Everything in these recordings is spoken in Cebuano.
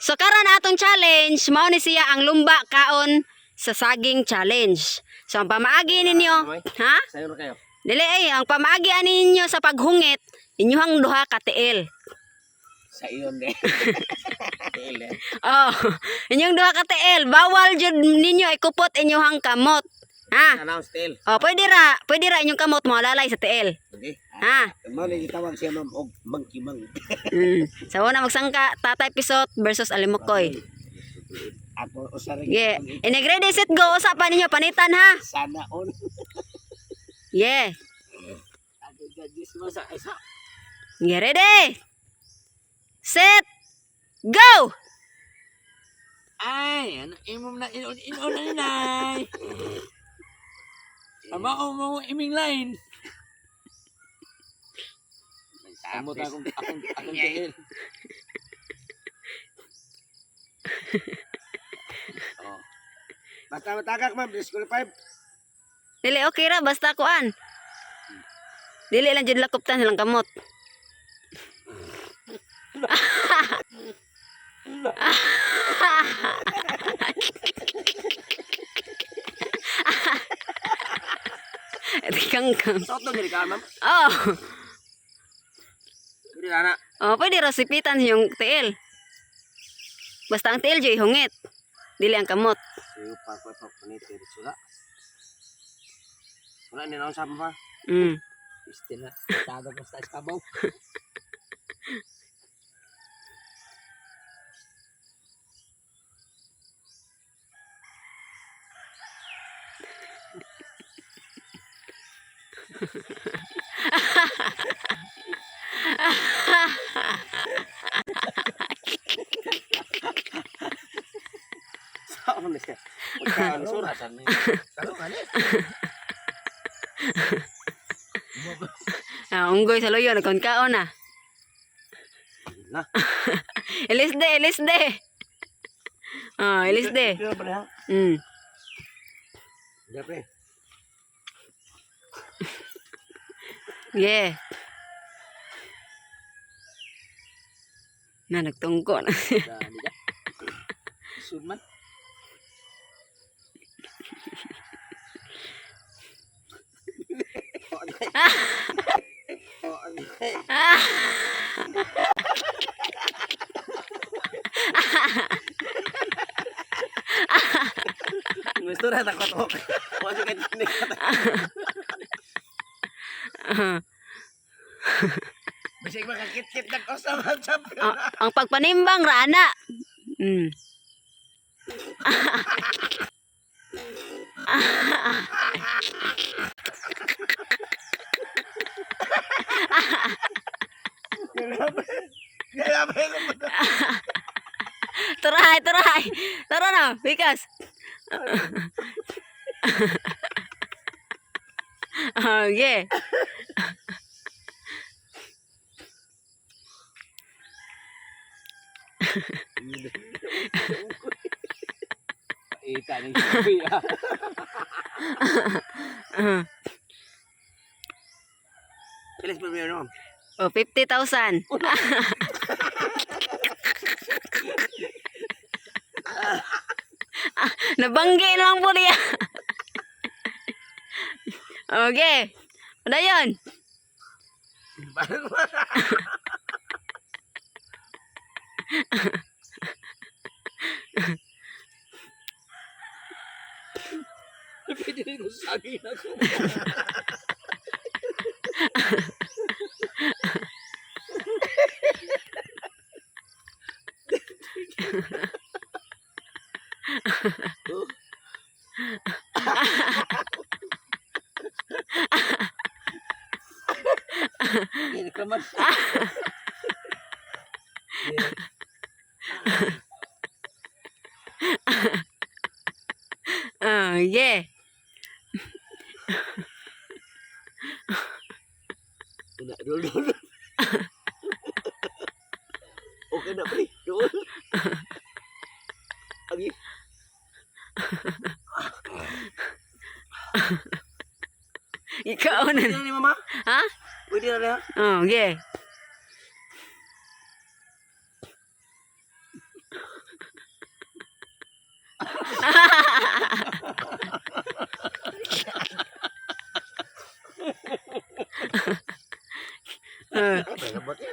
So karon atong challenge, mao ni siya ang lumba kaon sa saging challenge. So ang pamaagi ninyo, ha? Sayo kayo. Dili ay ang pamaagi ani ninyo sa paghungit, inyuhang duha ka tiil. Sa iyon de. Tiil eh. Oh, inyong duha ka tiil, bawal jud ninyo ikupot inyuhang kamot. Ha? Announce tiil. Oh, pwede ra inyong kamot moalalay sa tiil. Okay. Ha? Mao ni gitawag siya, ma'am, og monkey mang. So na magsangka Tatay Pisot versus Alimukoy. Ako usa ra. Yeah. Inig ready set go usa pa ninyo panitan ha. Sana all. Yeah. Ako judges mo sa isa. Yeah, ready? Set. Go! Ay, ano, imong na, inon, inon na ninay. Ama o mo iming line. Amot akong tiil. Oh. Basta matagak, ma'am, disqualified. Dili okay ra basta kuan. Dili lang jud lakuptan silang kamot. Kang kang. Suot diri ka, ma'am. Oh. Diri ana. Oh, pwede ra sipitan yung tiil. Basta ang tiil jud hungit. Dili ang kamot. Sayo pa ko pa panit diri sula. Wala ni naon sa pa. Piste na. Tagag ko sa iskabaw. Saan ni siya? Pagkaan sura. Kalo ni. Ah, unggoy sa luyo nagkaon kaon na. Na. LSD, LSD. Ah, LSD. Diri pa ha. Diri pre. Yeah. Na nagtungko na siya. Dali ka. Sud man. Gusto ra takot ko. Wa sa kay ni. Bisig makakit-kit nag usa man champion. Ang pagpanimbang ra ana. Grabe ko. Try, try. Tara na, bikas. Oh, yeah. Ita ni Sophia. Pilis pa ma'am. Oh, 50,000. Nabanggi lang po niya. Okay. Ano yun? Pwede rin ko saging ako. Hindi ka man. Oh, yeah. Una, dul dul. Okay na pre. Dul. Agi. Ikaw na. Pwede na ni mama? Ha? Pwede na niya? Oh, yeah. Eh, Ay, labot eh.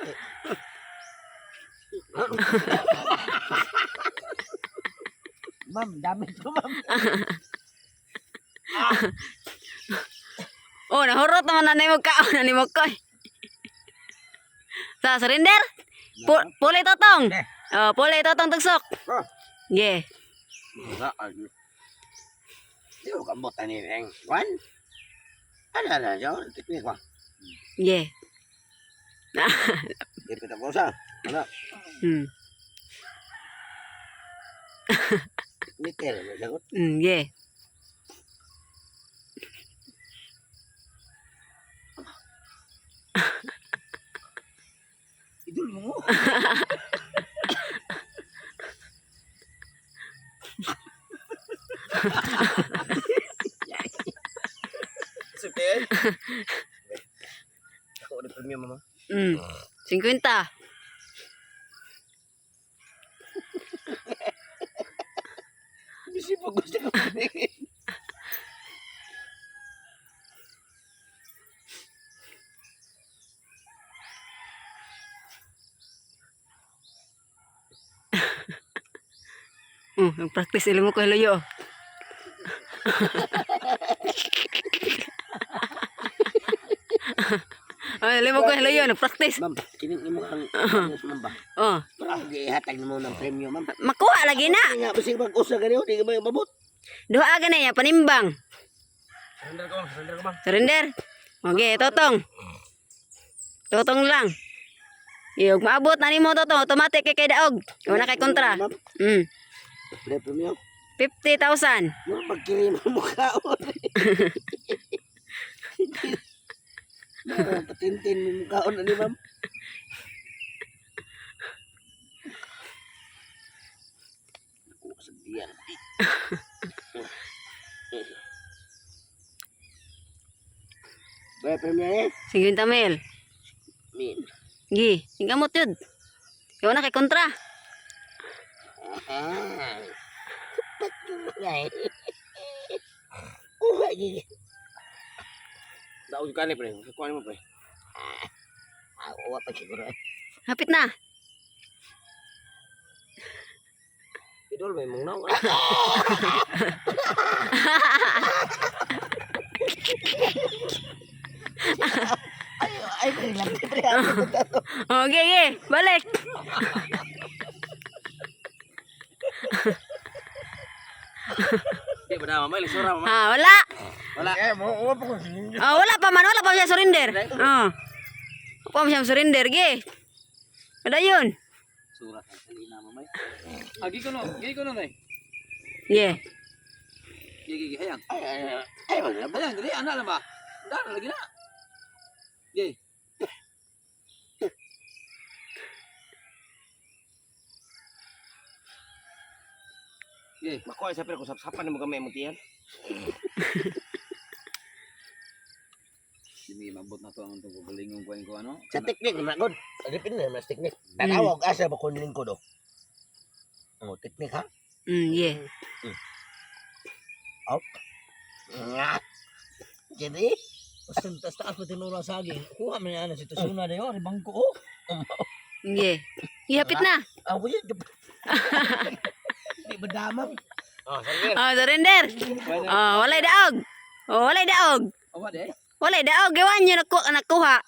Ma'am, dami to, ma'am. Oh, nahurot naman na nimo kaon na nimo koy. Sa surrender? Pulay totong. Oh, pulay totong tugsok. Ah. Yeah. Di ko kamot ani reng. Kwan? Ano na, jo? Teknik ba? Yeah. Di pa ko sa. Ano? Teknik kaya na sagot. Yeah. Idol mo. Sige. Ako ni premium mama. 50. Bisi pa gusto ko. Practice ilo mo ko hilayo. Ay, ilo mo ko hilayo, nag-practice. Ma'am, kining imo ang ma'am ba? Oh, Parang gihatag nimo ng premium, ma'am. makuha lagi na. Nga bisig mag-usa gani di ka mabot. Duha gani ya panimbang. Surrender ko, ma'am. Surrender ko, ma'am. Surrender. Okay, totong. Totong lang. Iyog maabot na nimo totong, automatic kay kay daog. Wala kay kontra. Ma'am, pre premium. 50,000. Mura pagkiri mo mukhaon. Mura patintin mo mukhaon ani ma'am. Nakuha sa diyan. Pre premium eh. 50 mil. Min. Gi, hingamot yun. Wala kay kontra. Ah. Patulay. Kuha gigi. Daog ka ni pre. Kuha mo pre. Ah, uwa pa siguro. Hapit na. Idol may mong naw. Ay, ay, pre, lang, pre. Okay, okay. Balik. Di ba na mamay lisura mamay. Ah, wala. Wala. Eh, mo uwa pa ko. Oh, wala pa man, wala pa siya surrender. Oh. Wala pa siya surrender, gi. Wala yun. Sura ka salina mamay. Ah, gi ko no, gi ko no nay. Yeah. Gi gi gi hayang. Ay, ay, ay, wala ba? Hayang dili ana lang ba. Dara lagi na. Gi. Gi. Makuha sa pre kung sapsapan mo kami mo tiyan. Hindi mabot na to ang itong gagalingong kuwain ko ano. Sa teknik na god. Depende na mas teknik. Tanaw og asa ba kun lingkod oh. Oh, teknik ha. Yeah. Nga. Jadi, Basta tas taas pa tinula sa saging. Kuha man niya na si Tusuna dayo, ari bangko oh. Yeah. Ihapit na. Ako yun. Di ba damam? Oh, surrender. Oh, surrender. Oh, walay daog. Oh, walay daog. Awa de. Walay daog. Gawan nyo nakuha.